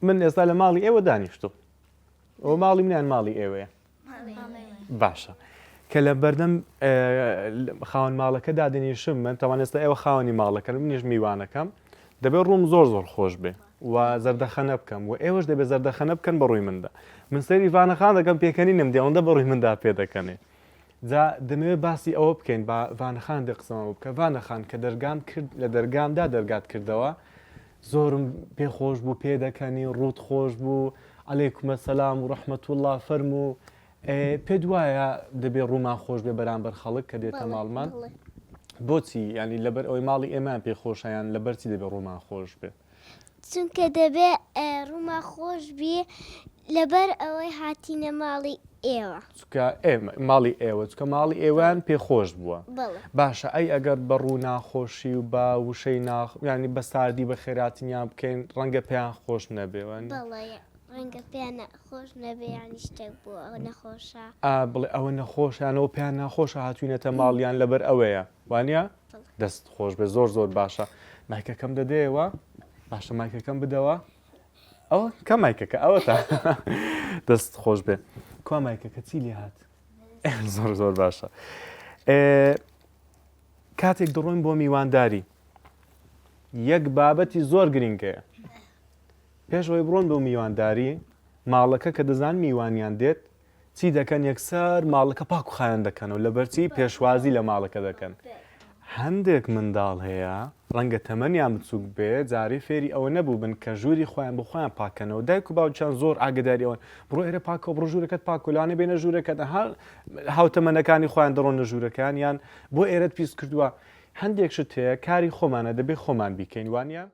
من ئێستا لە ماڵی ئێوە دانیشتوم ئەوە ماڵی منیان ماڵی ئێوەیە باشە کە لە بەردەم خاوەن ماڵەکە دادەنیشم من تەوان ئێستا ئێوە خاوەنی ماڵەکەن منیش میوانەکەم دەبێت ڕووم زۆر زۆر خۆش بێ و زەردەخەنە بکەم و ئێوەش دەبێت زەردەخەنە بکەن بە ڕووی مندا من سەیری ڤانەخان دەکەم پێکەنینم دێ ئەوەندە بە ڕووی مندا پێدەکەنێ جا دەمەوێت باسی ئەوە بکەین با ڤانەخان دێ قسەمان بۆ بکە ڤانەخان کە دەرگام کرد لە دەرگامدا دەرگات کردەوە زۆرم پێ خۆش بوو پێ دەکەنی ڕووت خۆش بوو عەلەیکومە سەلام و ڕەحمەتوڵڵا فەرموو پێت وایە دەبێ ڕوومان خۆش بێ بەرامبەر خەڵک کە دێتە ماڵمان بۆچی ینی لەبەر ئەوەی ماڵی ئێمان پێ خۆشیان لەبەرچی دەبێ ڕوومان خۆش بێ چونکە دەبێ ڕوومان خۆش بی لەبەر ئەوەی هاتینە ماڵی ئێوە. چونکە ئێمە ماڵی ئێوە چونکە ماڵی ئێوەیان پێ خۆش بووە. بەڵێ. باشە ئەی ئەگەر بە ڕوو ناخۆشی و بە وشەی ناخ یانی بە ساردی بە خێراتنیان بکەین ڕەنگە پێیان خۆش نەبێ وانیە؟ بەڵێ ڕەنگە پێیان خۆش نەبێ یانی شتێک بووە ئەوە نەخۆشە. ئا بڵێ ئەوە نەخۆشە یان ئەوە پێیان ناخۆشە هاتووینەتە ماڵیان لەبەر ئەوەیە وانیە؟ دەست خۆش بێ زۆر زۆر باشە مایکەکەم دەدەیەوە باشە مایکەکەم بدەوە ئەوە کە مایکەکە ئەوە تا دەست خۆش بێ کوا مایکەکە چی لێ هات زۆر زۆر باشە کاتێک دەڕۆین بۆ میوانداری یەک بابەتی زۆر گرنگەیە پێش ئەوەی بڕۆن بۆ میوانداری ماڵەکە کە دەزان میوانیان دێت چی دەکەن یەکسەر ماڵەکە پاک و خاوێن دەکەنەوە لەبەرچی پێشوازی لە ماڵەکە دەکەن هەندێک منداڵ هەیە ڕەنگە تەمەنیان بچووک بێ جارێ فێری ئەوە نەبووبن کە ژووری خۆیان بۆ خۆیان پاکەنەوە دایک و باوکیان زۆر ئاگداری ئەوەن بڕۆ ئێرە پاکەوە بڕۆ ژوورەکەت پاکۆ لەوانەیە بێنە ژوورەکەت ئەها هاوتەمەنەکانی خۆیان دەڕۆنە ژوورەکان یان بۆ ئێرەت پیس کردووە هەندێک شت هەیە کاری خۆمانە دەبێ خۆمان بیکەین وانە؟